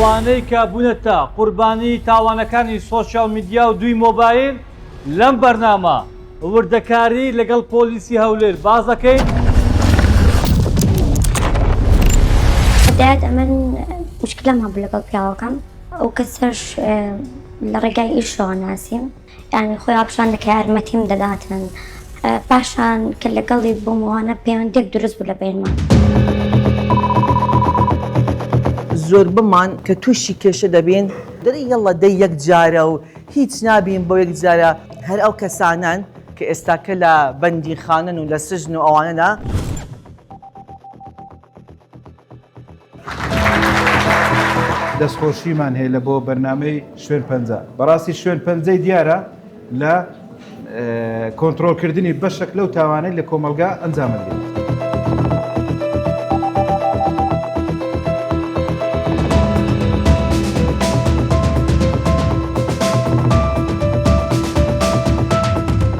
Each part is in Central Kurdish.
ئەوانەی کە بوونەتە قوربانی تاوانەکانی سۆشیال میدیا و دووی مۆبایل، لەم بەرنامە وردەکاری لەگەڵ پۆلیسی هەولێر باس دەکەین. بدایەت ئەمن مشکلەم هەبوو لەگەڵ پیاوەکەم ئەو کەسەش لە ڕێگای ئیشەوە ناسیم یانی خۆی وا پیشان دەکا یارمەتیم دەداتن پاشان کە لەگەڵی بووم وانە پەیوەندیەک دروست بوو لە بەینمان. زۆربەمان کە تووشی کێشە دەبین دەرێ یەڵڵا دەی یەک جارە و هیچ نابین بۆ یەک جارە هەر ئەو کەسانەن کە ئێستاکە لە بەندیخانەن و لە سجن و ئەوانەدا. دەستخۆشیمان هەیە لە بۆ بەرنامەی شوێن پەنجە بەڕاستی شوێن پەنجەی دیارە لە کۆنترۆڵکردنی بەشێک لەو تاوانەی لە کۆمەڵگا ئەنجامدرێت.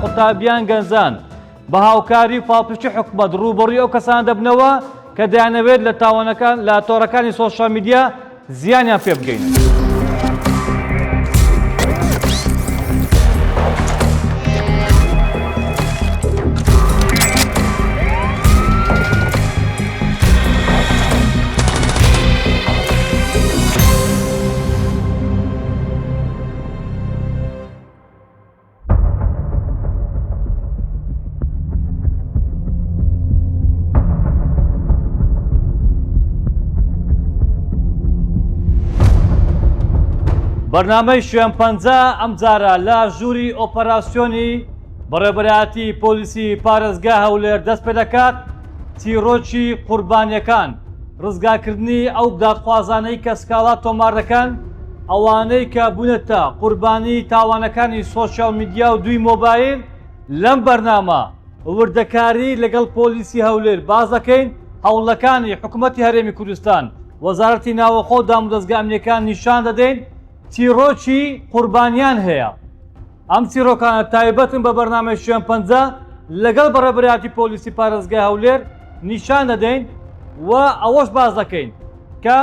قوتابیان گەنجان بە هاوکاری و پاڵپشتی حکومەت ڕووبەڕووی ئەو کەسانە دەبنەوە کە دەیانەوێت لە تاوانەکان لە تۆڕەکانی سۆشیال میدیا زیانیان پێ بگەینن. بەرنامەی شوێن پەنجە ئەمجارە لە ژووری ئۆپەراسیۆنی بەڕێوەبەرایەتی پۆلیسی پارێزگا هەولێر دەست پێ دەکات چیڕۆکی قوربانیەکان ڕزگارکردنی ئەو دادخوازانەی کە سکاڵا تۆمار دەکەن، ئەوانەی کە بوونەتە قوربانی تاوانەکانی سۆشیال میدیا و دووی مۆبایل، لەم بەرنامە وردەکاری لەگەڵ پۆلیسی هەولێر باس دەکەین، هەوڵەکانی حکومەتی هەرێمی کوردستان، وەزارەتی ناوەخۆ و دامودەزگا ئەمنییەکان نیشان دەدەین، چیڕۆکی قوربانیان هەیە. ئەم چیڕۆکانە تایبەتن بە بەرنامەی شوێن پەنجە لەگەڵ بەڕێوەبەرایەتی پۆلیسی پارێزگای هەولێر نیشان دەدەین و ئەوەش باس دەکەین کە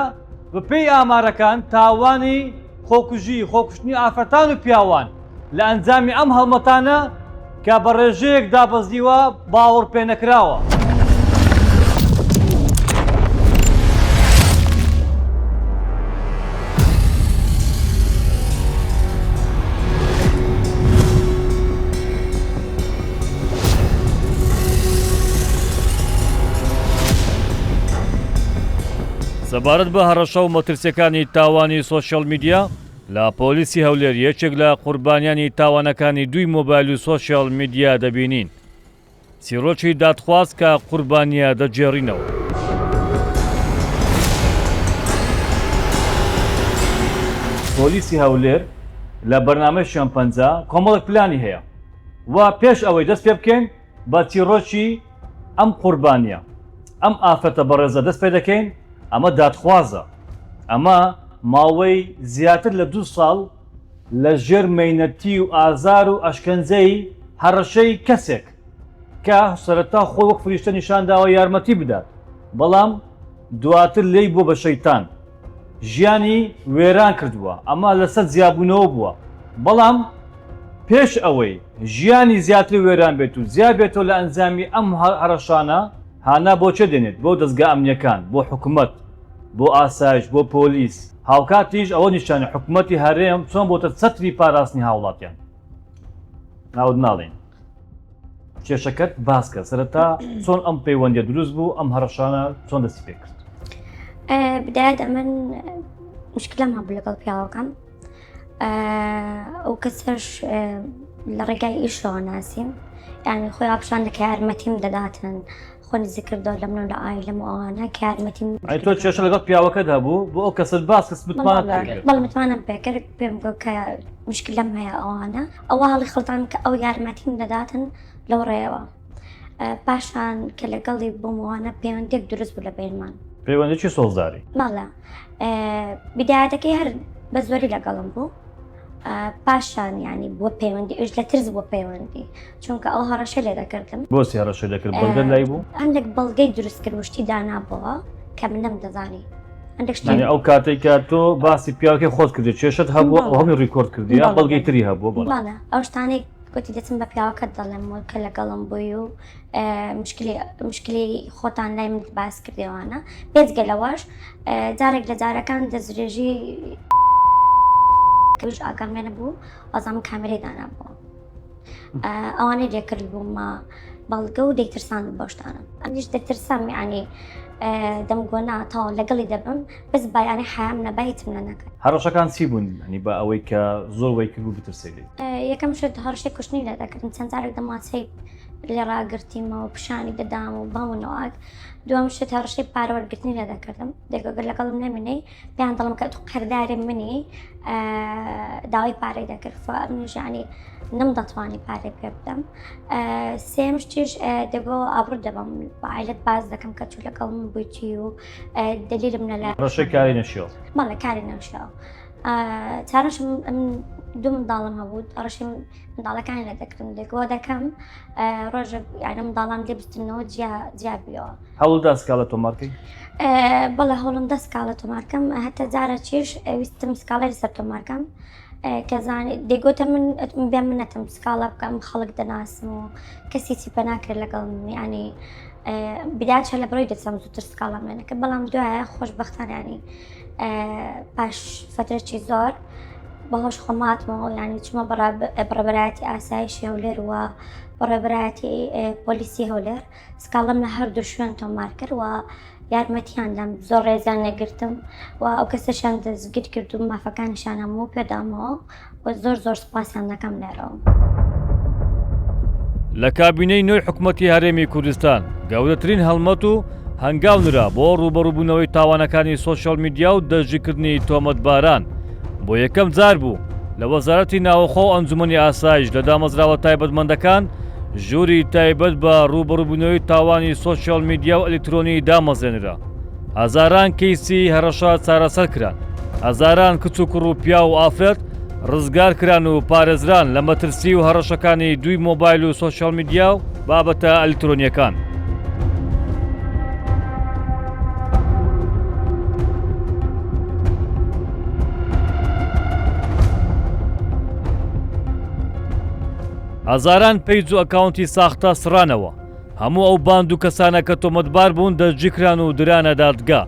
بەپێی ئامارەکان تاوانی خۆکوژی، خۆکوشتنی ئافرەتان و پیاوان لە ئەنجامی ئەم هەڵمەتانە کە بە ڕێژەیەک دابەزیوە باوەڕپێنەکراوە. سەبارەت بە هەڕەشە و مەترسیەکانی تاوانی سۆشیال میدیا لە پۆلیسی هەولێر یەکێک لە قوربانیانی تاوانەکانی دووی مۆبایل و سۆشیال میدیا دەبینین. چیڕۆکی دادخواز کە قوربانییە دەگێڕینەوە. پۆلیسی هەولێر لە بەرنامەی شوێن پەنجە کۆمەڵێک پلانی هەیە و پێش ئەوەی دەست پێ بکەین بە چیڕۆکی ئەم قوربانییە ئەم ئافرەتە بەڕێزە دەست پێ دەکەین ئەمە دادخوازە ئەمە ماوەی زیاتر لە دوو ساڵ لە ژێر مەینەتی و ئازار و ئەشکەنجەی هەڕەشەی کەسێک کە سەرەتا خۆی وەک فریشتە نیشان داوە یارمەتی بدات بەڵام دواتر لێی بووە بە شەیتان ژیانی وێران کردووە ئەمە لەسەر جیابوونەوە بووە بەڵام پێش ئەوەی ژیانی زیاتر وێران بێت و جیا بێتەوە لە ئەنجامی ئەم هەڕەشانە هانا بۆ کێ دێنێت بۆ دەزگا ئەمنیەکان بۆ حکومەت بۆ ئاسایش بۆ پۆلیس هاوکاتیش ئەوە نیشانی حکومەتی هەرێم چۆن بۆتە چەتری پاراستنی هاوڵاتیان. ناوت ناڵێین. کێشەکەت باس کە سەرەتا چۆن ئەم پەیوەندیە دروست بوو ئەم هەڕەشانە چۆن دەستی پێ کرد؟ بدایەت ئەمن مشکلەم هەبوو لەگەڵ پیاوەکەم ئەو کەسەش لە ڕێگای ئیشەوە ناسیم یانی خۆی پیشان دەکا یارمەتیم دەداتن خۆ نزیک کردەوە لە منەوە لە عایلەم و ئەوانە کە یارمەتیم ئەی تۆ کێشە لەگەڵ پیاوەکەت هەبوو بۆ ئەو کەسەت باس کرد متمانەت پێ کرد؟ بەڵێ متمانەم پێ کرد پێم گوت کە مشکلەم هەیە ئەوانە ئەوە هەڵی خەڵتان کە ئەو یارمەتیم دەداتن لەو ڕێیەوە پاشان کە لەگەڵی بووم ئەوانە پەیوەندیەک دروست بوو لە بەینمان. پەیوەندیی سۆزداری؟ بەڵێ بیدایەتەکەی هەر بە زۆری لەگەڵم بوو پاشان ینی بۆ پەیوەندی ئەوش لە ترس بۆ پەیوەندی چونکە ئەو هەڕەشە لێ دەکردم. بۆچی هەڕەشەی دەکرد؟ بەڵگەت لای بوو؟ هەندێک بەڵگەی دروست کرد و شتی دانابەوە کە من نەمدەزانی. هەندێک شتی یانی ئەو کاتەی کە تۆ باسی پیاوەکەی خۆت کردی کێشەت هەبووە بەڵێ. و هەمووی record کردی یا بەڵێ. بەڵگەی تری هەبووە بەڵێ. بەڵێ ئەو شتانەی گوتی دەچم بە پیاوەکەت دەڵێم و کە لەگەڵم بووی و مشکلی مشکلی خۆتان لای من باس کردێوانە بێجگە لەوەش جارێک لە جارەکان دەستدرێژی کەویش ئاگام لێ نەبوو وازانم کامێرەی دانابوو ئەوانەی لێکرد بوومە بەڵگە و دەیترساندم بەو شتانە ئەمنیش دەترسام یعنی دەمگۆ نا تەواو لەگەڵی دەبم بەس با یعنی حەیام نەبا هیچم لێ نەکرد. هەڕەشەکان چی بوون یعنی بە ئەوەی کە زۆر وای کردبوو بترسێ لێی؟ یەکەم شت هەڕەشەی کوشتنی لێ دەکردم چەند جارێک دەمانچەی لێ ڕاگرتیمەوە پیشانی دەدام و بەم و نەواک دووەم شت هەڕەشەی پارە وەرگرتنی لێ دەکردم دەگۆ گەر لەگەڵم نەمینەی پێیان دەڵم کە تۆ قەرداری منی داوای پارەی دەکرد فمنیش یعنی نەمدەتوانی پارەی پێ بدەم سێم شتیش دەگۆ ئابڕوو دەبم بە عیلەت باز دەکەم کە چوو لەگەڵ من بوویتی و دەلیلم نەلا ڕەشەی کاری نەشیەوە بەڵێ کاری نەشیەوە چارەشم من دوو منداڵم هەبوو ڕەشی منداڵەکانی لە دەکردم دەگۆ دەکەم ڕۆژە یعنی منداڵان لێ بستنەوە جیا جیا بیەوە هەوڵدا سکاڵە تۆمارکەی؟ بەڵێ هەوڵم دا سکاڵە تۆمارکەم هەتا جارەکیش ویستم سکاڵای لەسەر تۆمارکەم کە زانی دەیگوتە من بێ منەتم سکاڵا بکەم خەڵک دەناسم و کەسی چی پێ ناکرێت لەگەڵ من ینی بداچە لە بڕۆی دەچم زووتر سکاڵام لێ نەکرد بەڵام دوایە خۆشبەختان ینی پاش فترەی زۆر بەهۆش خۆماتمەوە ینی چمە بەڕێبەرایەتی ئاسایشی هەولێر و بەڕێبەرایەتی پۆلیسی هەولێر سکاڵام لە هەردوو شوێن تۆمار کرد و یارمەتیان دام زۆر ڕێزیان لێگرتم و ئەو کەسەشیان دەستگیر کرد و مافەکانیشیان هەموو پێدامەوە و زۆر زۆر سوپاسیان دەکەم لێرەوە. لە کابینەی نوێی حکومەتی هەرێمی کوردستان گەورەترین هەڵمەت و هەنگاو نرا بۆ ڕووبەڕووبوونەوەی تاوانەکانی سۆشیال میدیا و دەستگیرکردنی تۆمەتباران بۆ یەکەم جار بوو لە وەزارەتی ناوەخۆ و ئەنجومەنی ئاسایش لە دامەزراوە تایبەتمەندەکان ژووری تایبەت بە ڕووبەڕووبوونەوەی تاوانی سۆشیال میدیا و ئەلیکترۆنی دامەزرێنرا. هەزاران کەیسی هەڕەشە چارەسەر کران. هەزاران کچ و کوڕ و پیاو و ئافرەت ڕزگار کران و پارێزران لە مەترسی و هەڕەشەکانی دووی مۆبایل و سۆشیال میدیا و بابەتە ئەلیکترۆنییەکان. هەزاران page و account ی ساختە سڕانەوە، هەموو ئەو باند و کەسانە کە تۆمەتبار بوون دەستگیرکران و درانە دادگا.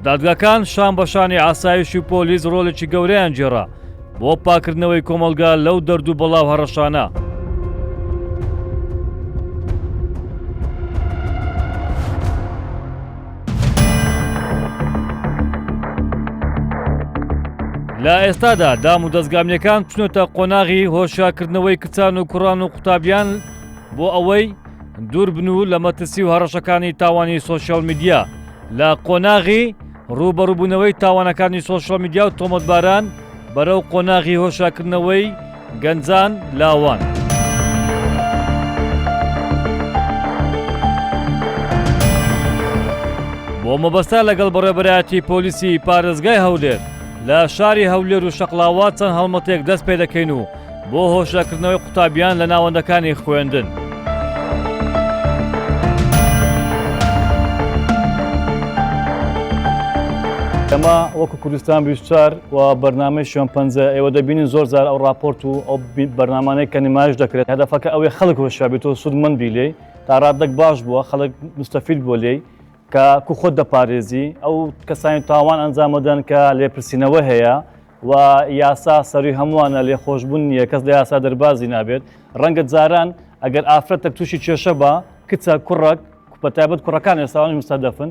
دادگاکان شان بە شانی ئاسایش و پۆلیس ڕۆڵێکی گەورەیان گێڕا بۆ پاکردنەوەی کۆمەڵگا لەو دەرد و بەڵا و هەڕەشانە. لە ئێستادا دام و دەزگا ئەمنیەکان چونەتە قۆناغی هۆشیارکردنەوەی کچان و کوڕان و قوتابیان بۆ ئەوەی دوور بن و لە مەترسی و هەڕەشەکانی تاوانی سۆشیال میدیا لە قۆناغی ڕووبەڕووبوونەوەی تاوانەکانی سۆشیال میدیا و تۆمەتباران بەرەو قۆناغی هۆشیارکردنەوەی گەنجان لاوان. بۆ مەبەستە لەگەڵ بەڕێوەبەرایەتی پۆلیسی پارێزگای هەولێر لە شاری هەولێر و شەقڵاوە چەند هەڵمەتێک دەست پێ دەکەین و بۆ هۆشیارکردنەوەی قوتابیان لە ناوەندەکانی خوێندن. ئێمە وەکو کوردستان 24 و بەرنامەی شوێن پەنجە ئێوە دەبینن زۆر جار ئەو ڕاپۆرت و ئەو بەرنامانەی کە نمایش دەکرێت هەدەفەکە ئەوەی خەڵک هۆشیار بێت و سوودمەند بی لێی تا ڕادەک باش بووە خەڵک مستەفید بووە لێی کە کو خۆت دەپارێزی ئەو کەسانی تاوان ئەنجامەدەن کە لێپرسینەوە هەیە و یاسا سەروی هەمووانە لێخۆشبوون نییە کەس لە یاسا دەربازی نابێت ڕەنگە جاران ئەگەر ئافرەتێک تووشی کێشە بە کچە کوڕک بە تایبەت کوڕەکان ئێستاوانش مستەدەفن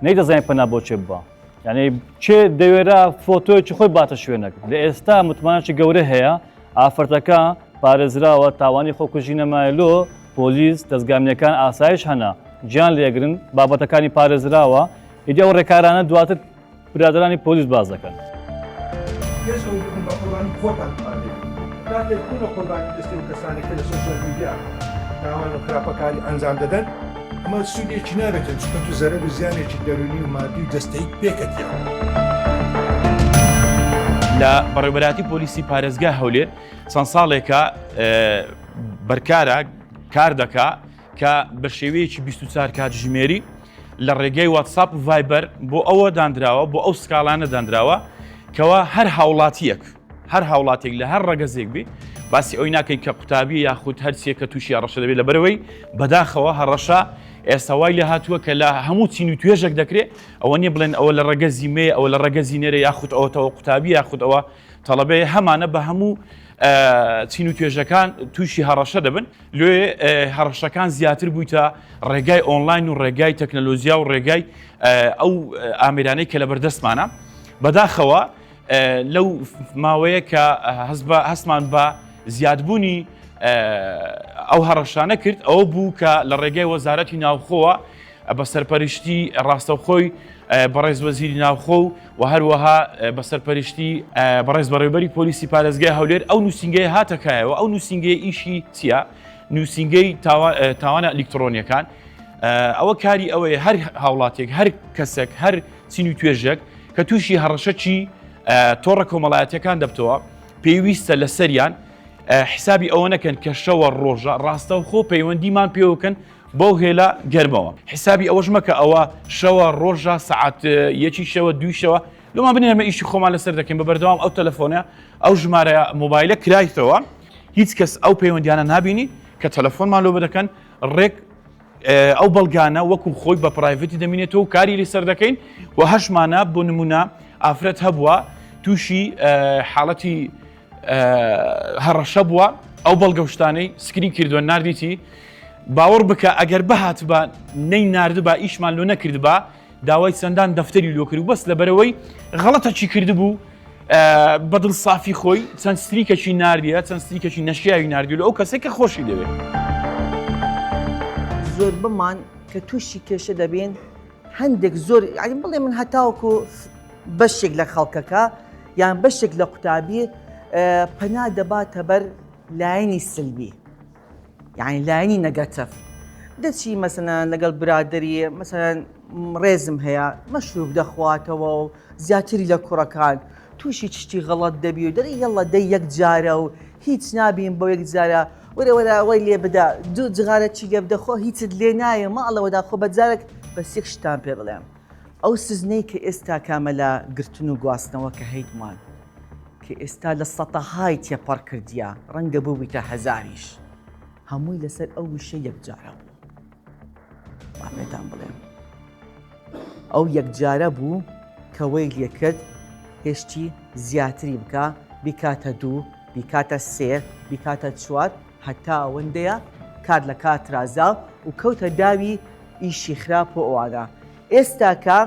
نەیدەزانین پەنا بۆ چێ ببا یعنی چێ دەوێرا فۆتۆیەکی خۆی باتە شوێنێک لە ئێستا متمانەی گەورە هەیە ئافرەتەکە پارێزراوە تاوانی خۆکوژی نەمایە لۆ پۆلیس دەزگامنیەکان ئاسایش هەنا گیان لێگرن بابەتەکانی پارێزراوە ئیدی ئەو ڕێکارانە دواتر برادەرانی پۆلیس باس دەکەن. پێش ئەوەی ببن بە قوربانی خۆتان بپارێزن. کاتێک بوونە قوربانی دەستی ئەو کەسانەی کە لە سۆشیال میدیا تاوان و خراپەکاری ئەنجام دەدەن، ئەمە سوودێکی نابێتن چونکە تو زەرەر و زیانێکی دەروونی و مادی و جەستەییت پێکەتیە. لە بەڕێوەبەرایەتی پۆلیسی پارێزگای هەولێر چەند ساڵێکە بەرکارە کار دەکا کە بە شێوەیەکی 24 کاتژمێری. لە ڕێگەی واتساپ و ڤایبەر بۆ ئەوە دانراوە بۆ ئەو سکاڵانە دانراوە کەوا هەر هاوڵاتیەک هەر هاوڵاتێک لە هەر ڕەگەزێک بی باسی ئەوی ناکەین کە قوتابی یاخود هەرچیە کە تووشی هەڕەشە دەبێت لەبەرەوەی بەداخەوە هەڕەشە ئێستا وای لە هاتووە کە لە هەموو چین و توێژێک دەکرێت ئەوە نییە بڵێن ئەوە لە ڕەگەزی مێ ئەوە لە ڕەگەزی نێرە یاخود ئەوەتەوە قوتابی یاخود ئەوە تەڵەبەیە هەمانە بە هەموو چین و توێژەکان تووشی هەڕەشە دەبن لێ هەڕەشەکان زیاتر بوویتە ڕێگای ئۆنلاین و ڕێگای تەکنەلۆژیا و ڕێگای ئەو ئامێرانەی کە لە بەردەستمانە بەداخەوە لەو ماوەیە کە هەستمان بە زیادبوونی ئەو هەڕەشانە کرد ئەوە بوو کە لە ڕێگای وەزارەتی ناوخۆوە بە سەرپەرشتی ڕاستەوخۆی بەڕێز وەزیری ناوخۆ و هەروەها بە سەرپەرشتی بەڕێز بەڕێوبەری پۆلیسی پارێزگای هەولێر ئەو نووسینگەی هاتەکایەوە ئەو نووسینگەی ئیشی چییە؟ نووسینگەی تاوانە ئەلیکترۆنیەکان ئەوە کاری ئەوەیە هەر هاوڵاتێک هەر کەسێک هەر چین و توێژێک کە تووشی هەڕەشەکی تۆڕە کۆمەڵایەتەکان دەبتەوە پێویستە لەسەریان حسابی ئەوە نەکەن کە شەوە ڕۆژە ڕاستەوخۆ پەیوەندیمان پێوەکەن بەو هێلە گەرمەوە حسابی ئەوەش مەکە ئەوە شەوە ڕۆژە سەعات یەکی شەوە دوی شەوە لۆمان بنێرمە ئیشی خۆمان لەسەر دەکەین بە بەردەوام ئەو تەلەفۆنە ئەو ژمارە مۆبایلە کرایتەوە هیچ کەس ئەو پەیوەندیانە نابینی کە تەلەفۆنمان لۆ دەکەن ڕێک ئەو بەڵگانە وەکو خۆی بە private ی دەمینێتەوە و کاری لەسەر دەکەین و هەشمانە بۆ نمونە ئافرەت هەبووە تووشی حاڵەتی هەڕەشە بووە ئەو بەڵگە و شتانەی screen کردووە ناردیتی باوەڕ بکە ئەگەر بهاتبا نەی ناردبا ئیشمان لۆ نەکردبا داوای چەندان دەفتەری لۆ کرد و بەس لەبەرەوەی غەڵەتەکی کردبوو بەدڵ سافی خۆی چەند streak ەکی ناردیە چەند streak ەکی نەشیاوی ناردی لە ئەو کەسێک کە خۆشی دەوێت. زۆربەمان کە تووشی کێشە دەبین هەندێک زۆر یعنی بڵێ من هەتاوەکو بەشێک لە خەڵکەکە یان بەشێک لە قوتابی پەنا دەباتە بەر لایەنی سلبی یعنی لایەنی negative دەچی مەسەلەن لەگەڵ برادری مەسەلەن ڕێزم هەیە مەشروب دەخواتەوە و زیاتری لە کوڕەکان تووشی شتی غەڵەت دەبی و دەری یەڵە دەی یەک جارە و هیچ نابین بۆ یەک جارە وەرە وەرە وەی لێ بدە دوو جغارە چی لێ بدە خۆ هیچت لێ نایە ماڵەوەدا خۆ بە جارێک بەس یەک شتان پێ بڵێم ئەو سزنەی کە ئێستا کامە لە گرتن و گواستنەوە کە هەیتمان کە ئێستا لە سەتەهای تێپەڕ کردیە ڕەنگە ببیتە هەزاریش هەمووی لەسەر ئەو وشە یەکجارە بوو با پێتان بڵێم ئەو یەکجارە بوو کە وەی لێکرد هێشتی زیاتری بکە بیکاتە دوو بیکاتە سێ بیکاتە چوار هەتا ئەوەندەیە کات لە کات ترازا و کەوتە داوی ئیشی خراپ و ئەوانە ئێستاکە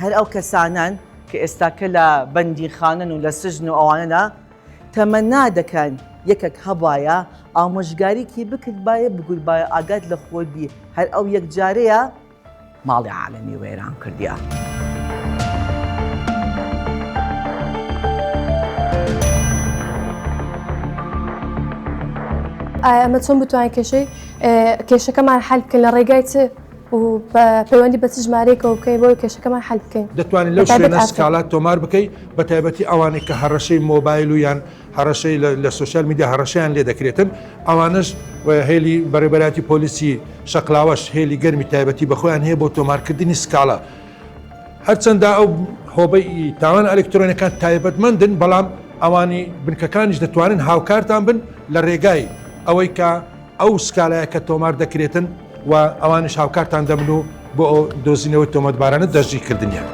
هەر ئەو کەسانەن کە ئێستاکە لە بەندیخانەن و لە سجن و ئەوانەدا تەمەنا دەکەن یەکێک هەبایە ئامۆژگاریکی بکردبایە بگوتبایە ئاگات لە خۆت بی هەر ئەو یەکجارەیە ماڵی عالەمی وێران کردیە. ئایا ئەمە چۆن بتوانین کێشەی کێشەکەمان حل بکەین لە ڕێگای چ و پەیوەندی بە چ ژمارەیەکەوە بکەین بۆی کێشەکەمان حل بکەین؟ دەتوانین لەو شوێنە سکاڵا تۆمار بکەی بە تایبەتی ئەوانەی کە هەڕەشەی مۆبایل و یان هەڕەشەی لە social media هەڕەشەیان لێ دەکرێتن ئەوانەش هێلی بەڕێبەراتی پۆلیسی شەقلاوەش هێلی گەرمی تایبەتی بەخۆیان هەیە بۆ تۆمارکردنی سکاڵا هەرچەندە ئەو هۆبەی تاوان ئەلکترۆنەکان تایبەتمەندن بەڵام ئەوانی بنکەکانیش دەتوانن هاوکارتان بن لە ڕێگای ئەوەی کە ئەو سکالایە کە تۆمار دەکرێتن و ئەوانیش هاوکارتان دەبن و بۆ دۆزینەوەی تۆمەتبارانە دەستگیرکردنیان.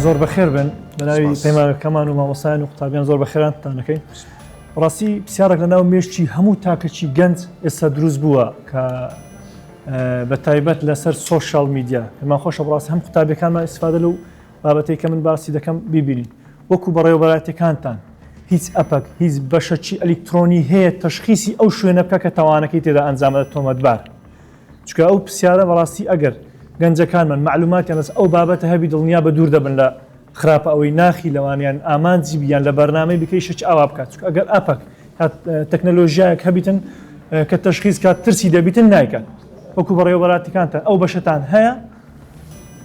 زۆر بەخێر بن بەناوی پەیمانگەکەمان و مامۆستایان و قوتابیان زۆر بەخێرانتان دەکەین. ڕاستی پرسیارێک لە ناو مێشکی هەموو تاکەکی گەنج ئێستا دروست بووە کە بە تایبەت لەسەر social media پێمان خۆشە بەڕاستی هەم قوتابیەکانمان ئیسفادە لەو بابەتەی کە من باسی دەکەم بیبینین وەکو بەڕێوەبەرایەتیەکانتان هیچ ئەپەک هیچ بەشەکی ئەلیکترۆنی هەیە تەشخیسی ئەو شوێنە بکە کە تاوانەکەی تێدا ئەنجامەدە تۆمەتبار چونکە ئەو پرسیارە بەڕاستی ئەگەر گەنجەکانمان مەعلوماتیان لەسەر ئەو بابەتە هەبی دڵنیا بە دوور دەبن لە خراپە ئەوەی ناخی لەوانیان ئامانجی بیان لە بەرنامەی بکە ئیشەکی ئاوا بکات چونکە ئەگەر ئەپەک یا تەکنەلۆژیایەک هەبیتن کە تەشخیص کات ترسی دەبیتن نایکات وەکو بەڕێوەبەراتیکانتان ئەو بەشەتان هەیە؟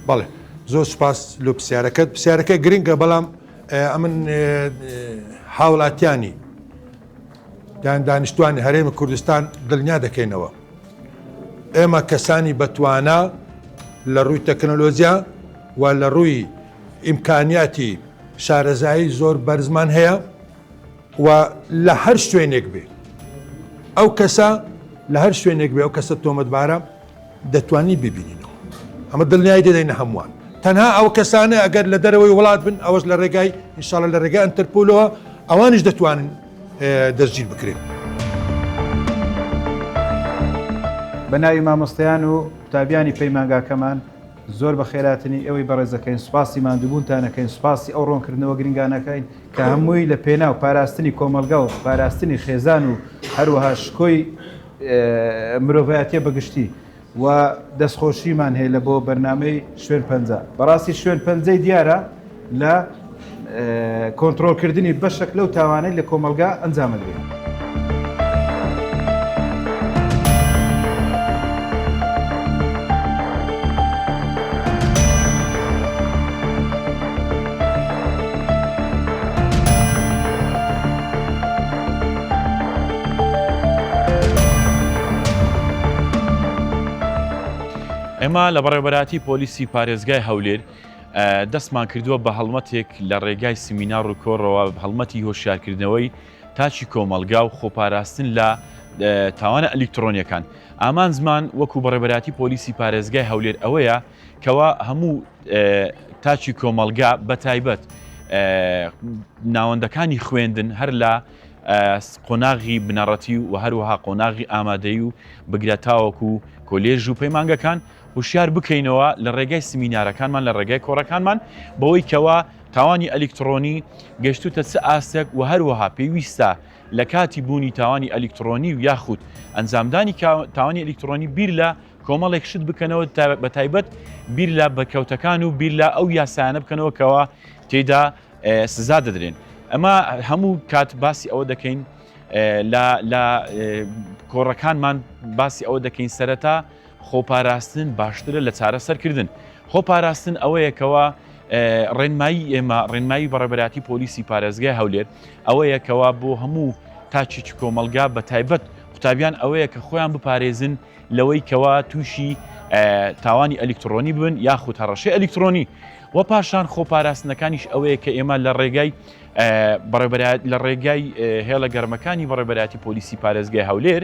بەڵێ زۆر سوپاس لۆ پرسیارەکەت پرسیارەکە گرنگە بەڵام ئەمن هاوڵاتیانی یان دانیشتوانی هەرێمی کوردستان دڵنیا دەکەینەوە. ئێمە کەسانی بەتوانا لە ڕووی تەکنەلۆجیا و لە ڕووی ئیمکانیاتی شارەزایی زۆر بەرزمان هەیە و لە هەر شوێنێک بێ ئەو کەسە لە هەر شوێنێک بێ ئەو کەسە تۆمەتبارە دەتوانین ببینینەوە ئەمە دڵنیایی دەدەینە هەمووان تەنها ئەو کەسانە ئەگەر لە دەرەوەی وڵات بن ئەوەش لە ڕێگای ئینشاءاللە لە ڕێگای ئەنتەرپۆلەوە ئەوانیش دەتوانن دەستگیر بکرێن. بە ناوی مامۆستایان و قوتابیانی پەیمانگاکەمان زۆر بەخێراتنی ئێوەی بەڕێز دەکەین، سوپاسی ماندووبوونتان ئەکەین، سوپاسی ئەو ڕوونکردنەوە گرنگانە ئەکەین کە هەمووی لە پێناو پاراستنی کۆمەڵگا و پاراستنی خێزان و هەروەها شکۆی مرۆڤایەتیە بە گشتی و دەستخۆشیمان هەیە لە بۆ بەرنامەی شوێن پەنجە. بەڕاستی شوێن پەنجەی دیارە لە کۆنتڕۆڵکردنی بەشەک لەو تاوانەی لە کۆمەڵگا ئەنجامەدرێن. ئێمە لە بەڕێوەبەرایەتی پۆلیسی پارێزگای هەولێر دەستمان کردووە بە هەڵمەتێک لە ڕێگای سمینار و کۆڕەوە هەڵمەتی هۆشیارکردنەوەی تاکی کۆمەڵگا و خۆپاراستن لە تاوانە ئەلیکترۆنیەکان ئامانجمان وەکو بەڕێوەبەرایەتی پۆلیسی پارێزگای هەولێر ئەوەیە کەوا هەموو تاکی کۆمەڵگا بە تایبەت ناوەندەکانی خوێندن هەر لە قۆناغی بنەڕەتی و هەروەها قۆناغی ئامادەی و بگرە تاوەکو کۆلێژ و پەیمانگەکان هوشیار بکەینەوە لە ڕێگای سمینارەکانمان لە ڕێگای کۆڕەکانمان بەوەی کەوا تاوانی ئەلیکترۆنی گەشتوتە چ ئاستێک و هەروەها پێویستە لە کاتی بوونی تاوانی ئەلیکترۆنی و یاخود ئەنجامدانی تاوانی ئەلیکترۆنی بیر لە کۆمەڵێک شت بکەنەوە بە تایبەت بیر لە بەرکەوتەکان و بیر لە ئەو یاسایانە بکەنەوە کەوا تێدا سزا دەدرێن ئەمە هەموو کات باسی ئەوە دەکەین لە کۆڕەکانمان باسی ئەوە دەکەین سەرەتا خۆپاراستن باشترە لە چارەسەرکردن. خۆپاراستن ئەوەیە کەوا ڕێنمایی ئێمە، ڕێنمایی بەڕێوەبەرایەتی پۆلیسی پارێزگای هەولێر ئەوەیە کەوا بۆ هەموو تاکێکی کۆمەڵگا بە تایبەت قوتابیان ئەوەیە کە خۆیان بپارێزن لەوەی کەوا تووشی تاوانی ئەلیکترۆنی بن یاخود هەڕەشەی ئەلیکترۆنی و پاشان خۆپاراستنەکانیش ئەوەیە کە ئێمە لە ڕێگای لە ڕێگای هێڵە گەرمەکانی بەڕێوەبەرایەتی پۆلیسی پارێزگای هەولێر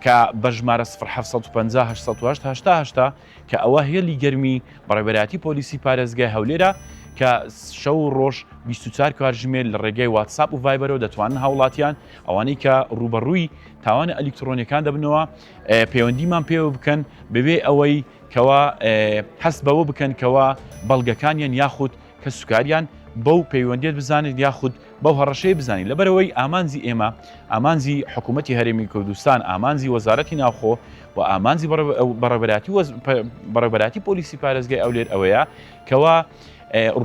کە بە ژمارە 0750 808 80 کە ئەوە هێلی گەرمی بەڕێوەبەرایەتی پۆلیسی پارێزگای هەولێرە کە شەو و ڕۆژ 24 کاتژمێر لە ڕێگای واتساپ و ڤایبەرەوە دەتوانن هاوڵاتیان ئەوانەی کە ڕووبەڕووی تاوانە ئەلیکترۆنیەکان دەبنەوە پەیوەندیمان پێوە بکەن بەبێ ئەوەی کەوا هەست بەوە بکەن کەوا بەڵگەکانیان یاخود کەسوکاریان بەو پەیوەندیت بزانێت یاخود بەو هەڕەشەیە بزانین لەبەرئەوەی ئامانجی ئێمە ئامانجی حکوومەتی هەرێمی کوردستان ئامانجی وەزارەتی ناوخۆ و ئامانجی بەڕێوەبەرایەتی بەڕێوەبەرایەتی پۆلیسی پارێزگای ئەولێر ئەوەیە کەوا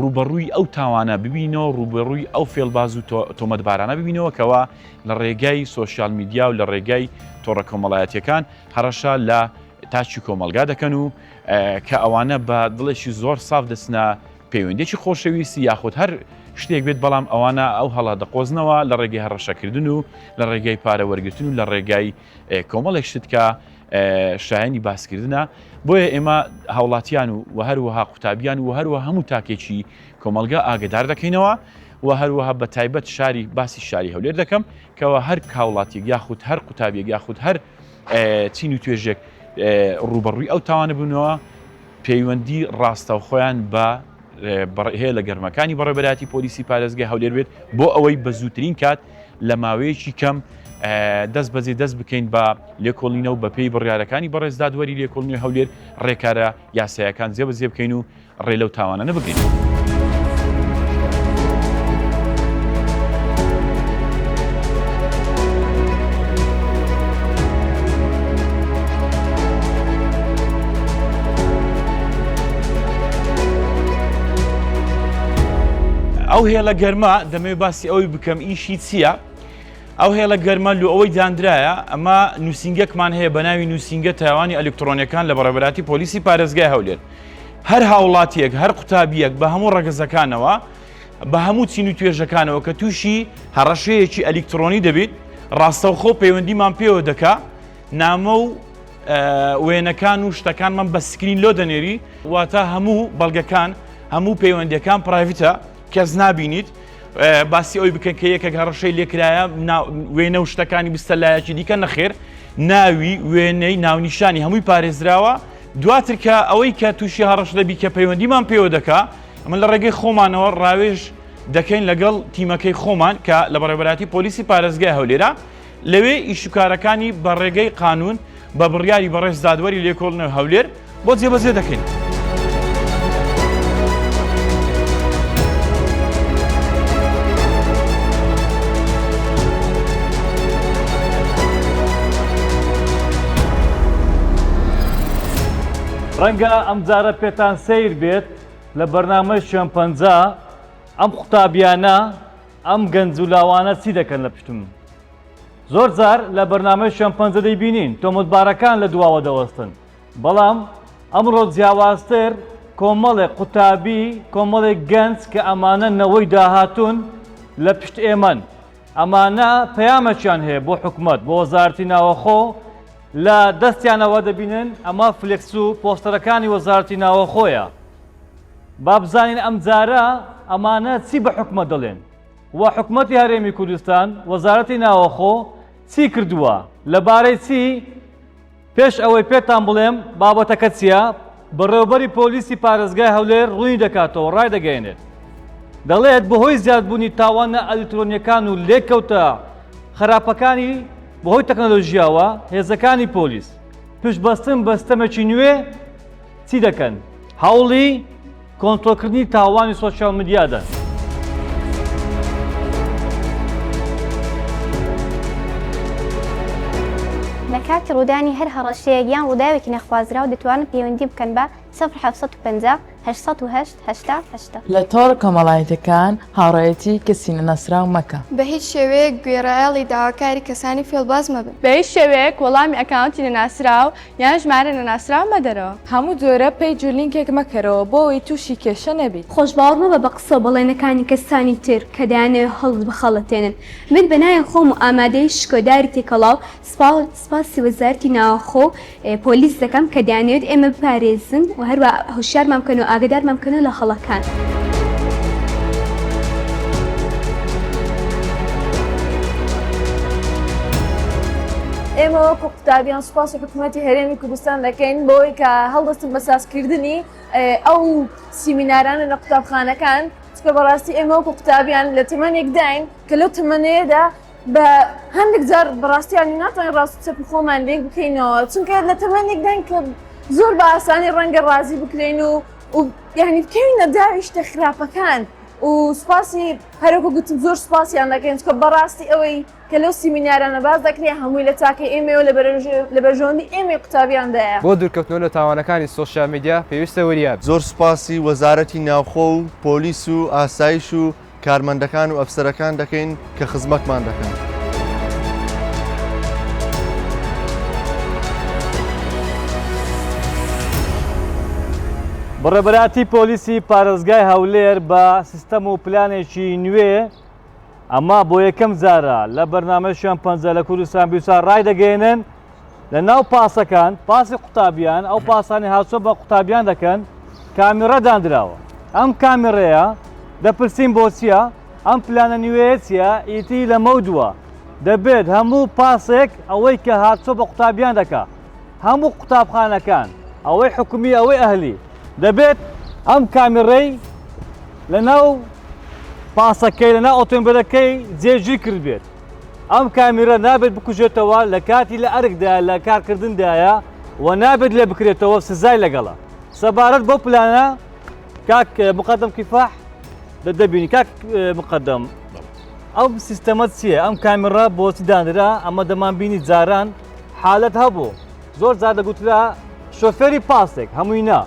ڕوبەڕووی ئەو تاوانە ببینەوە ڕوبەڕووی ئەو فێڵباز و تۆمەتبارانە ببینەوە کەوا لە ڕێگای سۆشیال میدیا و لە ڕێگای تۆڕە کۆمەڵایەتیەکان هەڕەشە لە تاکی کۆمەڵگا دەکەن و کە ئەوانە بە دڵێکی زۆر ساف دەچنە پەیوەندێکی خۆشەویستی یاخود هەر شتێک بێت بەڵام ئەوانە ئەو هەڵە دەقۆزنەوە لە ڕێگەی هەڕەشەکردن و لە ڕێگەی پارە وەرگتن و لە ڕێگای کۆمەڵێک شت کە شایانی باسکردە بۆیە ئێمە هاوڵاتیان و و هەروەها قوتابیان و هەروە هەموو تاکێکی کۆمەلگا ئاگدار دەکەینەوە و هەروەها بە تایبەت شاری باسی شاری هەولێر دەکەم کەەوە هەر هاوڵاتیک یاخود هەر قوتابیەک یاخود هەر چین و توێژێک ڕوبەڕووی ئەو تاوانە بوونەوە پەیوەندی ڕاستەوخۆیان بە هێلە گەرمەکانی بەڕێوەبەرایەتی پۆلیسی پارێزگای هەولێر بێت بۆ ئەوەی بە زووترین کات لە ماوەیەکی کەم دەست بەجێ دەست بکەین بە لێکۆڵینەوە و بەپێی بڕیارەکانی بەڕێز دادوەری لێکۆڵینەوەی هەولێر ڕێکارە یاسایەکان جێبەجێ بکەین و ڕێ لەو تاوانانە بگرین. ئەو هێڵە گەرمە دەمەوێت باسی ئەوەی بکەم ئیشی چییە؟ ئەو هێڵە گەرمە لۆ ئەوەی دانرایە ئەمە نووسینگەکمان هەیە بە ناوی نووسینگە تاوانی ئەلکترۆنیەکان لە بەڕێوەبەرایەتی پۆلیسی پارێزگای هەولێر هەر هاوڵاتیەک هەر قوتابیەک بە هەموو ڕەگەزەکانەوە بە هەموو چین و توێژەکانەوە کە تووشی هەڕەشەیەکی ئەلیکترۆنی دەبیت ڕاستەوخۆ پەیوەندیمان پێوە دەکا نامە و وێنەکان و شتەکانمان بە screen لۆ دەنێری واتە هەموو بەڵگەکان هەموو پەیوەندیەکان private ە کەس نابینیت باسی ئەوی بکەن کە یەکێک هەڕەشەی لێکرایە وێنە و شتەکانی بستە لایەکی دیکە نەخێر ناوی وێنەی ناونیشانی هەمووی پارێزراوە دواتر کە ئەوەی کە تووشی هەڕەش دەبی کە پەیوەندیمان پێوە دەکا ئەمە لە ڕێگەی خۆمانەوە ڕاوێژ دەکەین لەگەڵ تیمەکەی خۆمان کە لە بەڕێوەبەرایەتی پۆلیسی پارێزگای هەولێرە لەوێ ئیشوکارەکانی بە ڕێگەی قانون بە بڕیاری بەڕێز دادوەری لێکۆڵنەوەی هەولێر بۆ جێبەجێ دەکەین. ڕەنگە ئەمجارە پێتان سەیر بێت لە بەرنامەی شوێن پەنجە ئەم قوتابیانە ئەم گەنج و لاوانە چی دەکەن لە پشتم؟ زۆر جار لە بەرنامەی شوێن پەنجە دەیبینین تۆمەتبارەکان لە دواوە دەوەستن، بەڵام ئەمڕۆ جیاوازتر کۆمەڵێک قوتابی، کۆمەڵێک گەنج کە ئەمانە نەوەی داهاتوون لە پشت ئێمەن، ئەمانە پەیامێکیان هەیە بۆ حکومەت، بۆ وەزارەتی ناوەخۆ، لە دەستیانەوە دەبینن ئەمە فلێکس و پۆستەرەکانی وەزارەتی ناوەخۆیە. با بزانین ئەمجارە ئەمانە چی بە حکومەت دەڵێن و حکومەتی هەرێمی کوردستان، وەزارەتی ناوەخۆ چی کردووە لەبارەی چی؟ پێش ئەوەی پێتان بڵێم بابەتەکە چییە، بەڕێوەبەری پۆلیسی پارێزگای هەولێر ڕوونی دەکاتەوە ڕایدەگەیەنێت دەڵێت بەهۆی زیادبوونی تاوانە ئەلیکترۆنییەکان و لێکەوتە خراپەکانی بەهۆی تەکنەلۆژیاوە هێزەکانی پۆلیس پشتبەستن بە ستەمێکی نوێ چی دەکەن؟ هەوڵی کۆنترۆڵکردنی تاوانی سۆشیال میدیا دەن. لە کاتی ڕوودانی هەر هەڕەشەیەک یان ڕووداوێکی نەخوازراو دەتوانن پەیوەندی بکەن بە، 0750 808 80 80. لە تۆڕە کۆمەڵایەتیەکان هاوڕێیەتی کەسی نەناسراو مەکە. بە هیچ شێوەیەک گوێڕایەڵی داواکاری کەسانی فێڵباز مەبن. بە هیچ شێوەیەک وەڵامی ئەکاونتی نەناسراو یان ژمارە نەناسراو مەدەرەوە. هەموو جۆرە page و لینکێک مەکەرەوە بۆ ئەوەی تووشی کێشە نەبیت. خۆشباوەڕ مەبە بە قسە و بەڵێنەکانی کەسانی تر کە دەیانەوێت هەڵت بخەڵەتێنن. من بە ناوی خۆم و ئامادەیی شکۆداری تێکەڵاو سوپاسی وەزارەتی ناوەخۆ و پۆلیس دەکەم کە دەیانەوێت ئێمە بپارێزن و هەروەها هۆشیارمان بکەن و ئاگادارمان بکەنەوە لە هەڵەکان. ئێمە وەکو قوتابیان سوپاسی حکوومەتی هەرێمی کوردستان دەکەین بۆی کە هەڵدەستن بە سازکردنی ئەو سیمینارانە لە قوتابخانەکان چکە بەڕاستی ئێمە وەکو قوتابیان لە تەمەنێکداین کە لەو تەمەنەیەدا بە هەندێک جار بەڕاستیانی ناتوانین ڕاست و چەپی خۆمان لێک بکەینەوە چونکە لە تەمەنێکداین کە زۆر بە ئاسانی ڕەنگە ڕازی بکرێن و و یعنی بکەوینە داوی شتە خراپەکان و سوپاسی هەرۆکو گوتم زۆر سوپاسیان دەکەین چونکە بەڕاستی ئەوەی کە لەو سیمینارانە باس دەکرێت هەمووی لە چاکەی ئێمەیە و لە بەرژەوەندی ئێمەی قوتابیاندایە. بۆ دوورکەوتنەوە لە تاوانەکانی سۆشیال میدیا پێویستە وریا بی. زۆر سوپاسی وەزارەتی ناوخۆ و پۆلیس و ئاسایش و کارمەندەکان و ئەفسەرەکان دەکەین کە خزمەتمان دەکەن. بەڕێوەبەرایەتی پۆلیسی پارێزگای هەولێر بە سیستەم و پلانێکی نوێ ئەمە بۆ یەکەم جارە لە بەرنامەی شوێن پەنجە لە کوردستان بیوسا ڕایدەگەیەنن لە ناو پاسەکان پاسی قوتابیان ئەو پاسانی هاوچۆ بە قوتابیان دەکەن کامیڕە دانراوە ئەم کامیڕەیە دەپرسین بۆ چییە ئەم پلانە نوێیە چییە ئیتی لەمەو دووە دەبێت هەموو پاسێک ئەوەی کە هاتچۆ بە قوتابیان دەکا هەموو قوتابخانەکان ئەوەی حکومی ئەوەی ئەهلی دەبێت ئەم کامیڕەی لە ناو پاسەکەی لە ناو ئۆتۆمبیلەکەی جێگیر کردبێت ئەم کامیرە نابێت بکوژێتەوە لە کاتی لە ئەرکدا لە کارکردندایە و نابێت لێ بکرێتەوە سزای لەگەڵە سەبارەت بەو پلانە کاک مقدم کیفاح دەبینی کاک مقدم ئەو سیستەمە چییە ئەم کامیڕە بۆچی دانرا ئەمە دەمان بینی جاران حالت هەبوو زۆر جار دەگوترا شۆفێری پاسێک هەمووی نا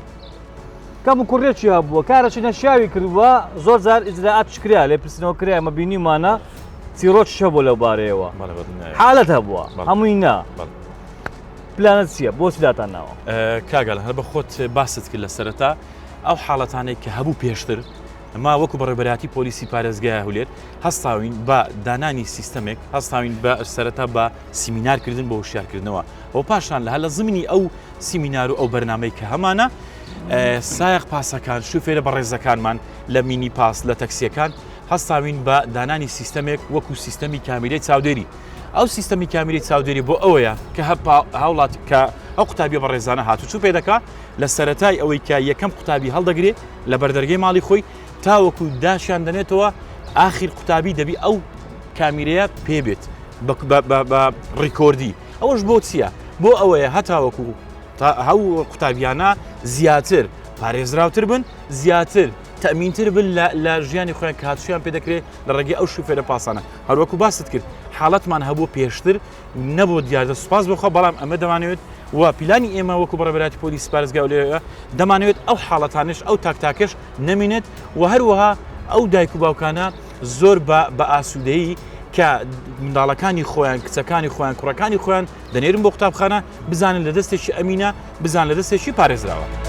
کەم و کوڕێکی هەبووە کارێکی نەشیاوی کردووە زۆر جار ئیجرائاتش کرا لێپرسینەوە کرا ئەمە بینیمانە چیرۆکیش هەبوو لەو بارەیەوە حالت هەبووە هەمووی نا پلانە چییە بۆچی داتان ناوە؟ کاگەل هەر بە خۆت باست کرد لە سەرەتا ئەو حاڵەتانەی کە هەبوو پێشتر. ئەمە وەکو بەڕێوەبەرایەتی پۆلیسی پارێزگای هەولێر هەستاوین بە دانانی سیستەمێک، هەستاوین بە سەرەتا بە سیمینار کردن بۆ هۆشیارکردنەوە و پاشان لە هەر لە زمنی ئەو سیمینار و ئەو بەرنامەی کە هەمانە سایەق پاسەکان شوفێرە بەڕێزەکانمان لە مینی پاس لە تەکسیەکان هەستاوین بە دانانی سیستەمێک وەکو سیستەمی کامیرەی چاودێری ئەو سیستەمی کامیرەی چاودێری بۆ ئەوەیە کە هاوڵات کە ئەو قوتابیە بەڕێزانە هاتوچوو پێ دەکا لە سەرەتای ئەوەی کە یەکەم قوتابی هەڵدەگرێ لە بەردەرگەی ماڵی خۆی تاوەکو داشیان دەنێتەوە ئاخیر قوتابی دەبی ئەو کامیرەیە پێ بێت بە ڕیکۆردی ئەوەش بۆ چییە بۆ ئەوەیە هەتاوەکو هەو قوتابیانە زیاتر پارێزراوتر بن زیاتر تەمینتر بن لە ژیانی خۆیان کە هاتوچۆیان پێ دەکرێت لە ڕێگەی ئەو شوفێرە پاسانە هەروەکو باست کرد حاڵەتمان هەبوو پێشتر نەبوو دیاردە سوپاس بۆخوا بەڵام ئەمە دەمانەوێت و پیلانی ئێمە وەکو بەڕێوەبەرایەتی پۆلیسی پارێزگای هەولێر دەمانەوێت ئەو حاڵەتانش ئەو تاک تاکەش نەمینێت و هەروەها ئەو دایک و باوکانە زۆر بە بە ئاسوودەیی کە منداڵەکانی خۆیان کچەکانی خۆیان کوڕەکانی خۆیان دەنێرن بۆ قوتابخانە بزانن لە دەستێکی ئەمینە بزان لە دەستێکی پارێزراوە.